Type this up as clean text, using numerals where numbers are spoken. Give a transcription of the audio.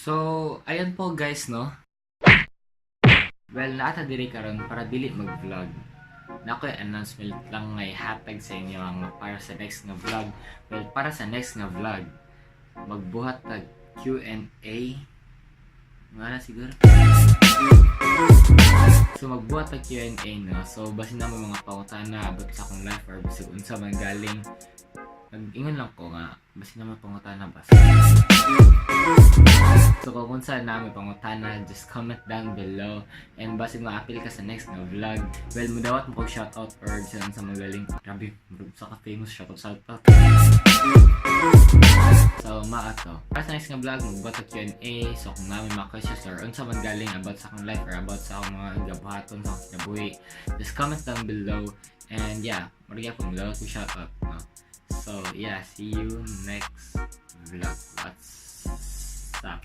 So, ayun po guys, no? Well, naa ta diri karon para dili mag-vlog. Naa ko'y announcement lang nga ihatag sa inyo ang para sa next nga vlog. Well, para sa next nga vlog, magbuhat tag Q&A. Nga na siguro. So magbuhat tag Q&A, no. So basin naa moy mga pangutana about sa akong life or bisag unsa man galing. Nag-ingon lang ko nga basin naa moy pangutana ba. So kung unsa naa moy pangutana, just comment down below and basin maapil ka sa next nga vlog. Well, mudawat mo kog shoutout or bisan unsa magaling. Grabe, murag sa ka famous shoutout shoutout. So, mao to. Para sa next nga vlog, magbuhat og Q&A. So, kung naa moy mga questions or unsa man galing about sa akong life or about sa akong mga gabuhaton sa akong kinabuhi, just comment down below. And yeah, mura gyapon, mudawat ko shoutout. No? So, yeah, see you next vlog. What's up?